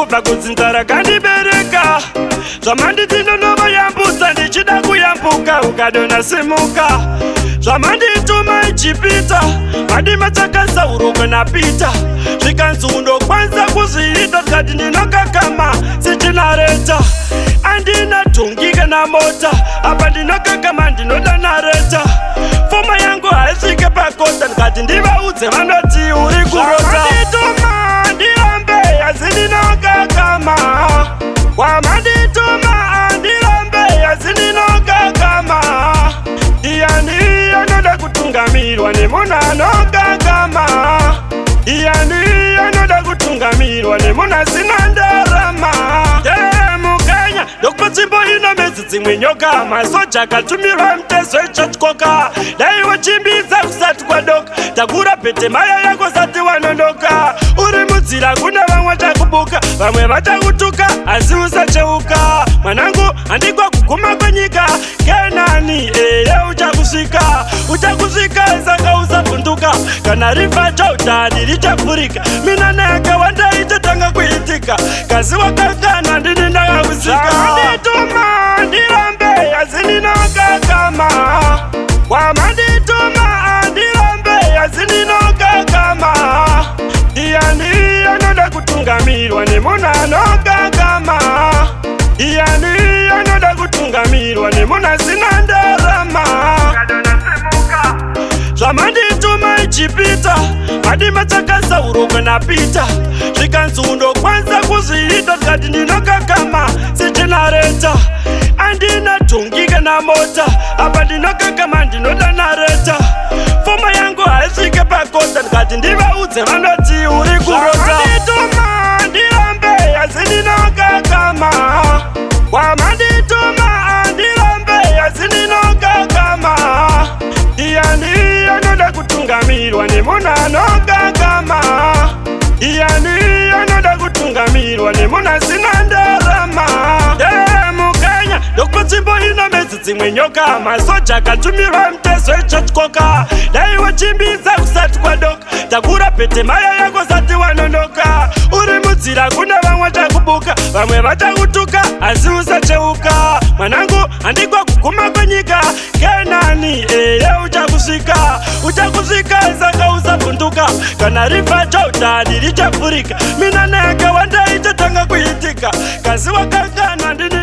Kubva kudzinza rakandibereka, zvamanditi ndonovoyambutsa, ndichida kuyambuka ukadona simuka. Zvamandituma Ijipita, madima chakasauruka naPita, zvikanzi undokwanisa kuzviita, tikati ndinokakama sichinareta. Andina dhongi kana mota, apa ndinokakama, ndinoda nareta. Foma yangu haisvike pakota, ndikati ndivaudze vanoti uri kurota. Zvamandituma ndirambe, asi ndinokakama. Kwamandituma andirambe, asi ndinokakama. Ndiani anoda kutungamirwa nemunhu anokakama? Ndiani anoda kutungamirwa nemunhu asina ndarama? Mukanya ndokupa tsvimbo inomedzi dzimwe nyoka. Masoja akatumirwa mutezo ichatyoka. Dai wachimbidza kusati kwadoka, takura bhete maya yako sati wanonoka. Uri mudzira kune vamwe vachakubuka, vamwe vachakutuka, asi usacheuka. Mwanangu, handikwa kuguma kwenyika, Kenani eye uchakusvika, uchakusvika, saka usavhunduka. Kana river Jordani richavhurika, minana yakawanda ichatanga kuitika. Kasi wakakana, ndini ndakakusika. Zvamandituma ndirambe, asi ndinokakama. Kwamandituma andirambe, asi ndinokakama. Ndiani anoda kutungamirwa nemunhu anokakama? Ndiani anoda kutungamirwa nemunhu asina ndarama? Zvamandituma Ijipita, madima chakasauruka naPita, zvikanzi undokwanisa kuzviita, tikati ndinokakama sichinareta. Andina dhongi kana mota, apa ndinokakama, ndinoda nareta. Foma yangu haisvike pakota, ndikati ndivaudze vanoti uri kurota. Zvamandituma ndirambe, asi ndinokakama. Kwamandituma andirambe, asi ndinokakama. Ndiani anoda kutungamirwa nemunhu anokakama? Ndiani anoda kutungamirwa nemunhu asina ndarama? Mukanya ndokupa tsvimbo inomedzi dzimwe nyoka. Masoja akatumirwa mutezo ichatyoka. Dai wachimbidza kusati kwadoka, takura bhete maya yako sati wanonoka. Uri mudzira kune vamwe vachakubuka, vamwe vachakutuka, asi usacheuka. Mwanangu, handikwa kuguma kwenyika, Kenani eye uchakusvika, uchakusvika, saka usavhunduka. Kana river Jordani richavhurika, minana yakawanda ichatanga kuitika. Kasi wakakana, ndini.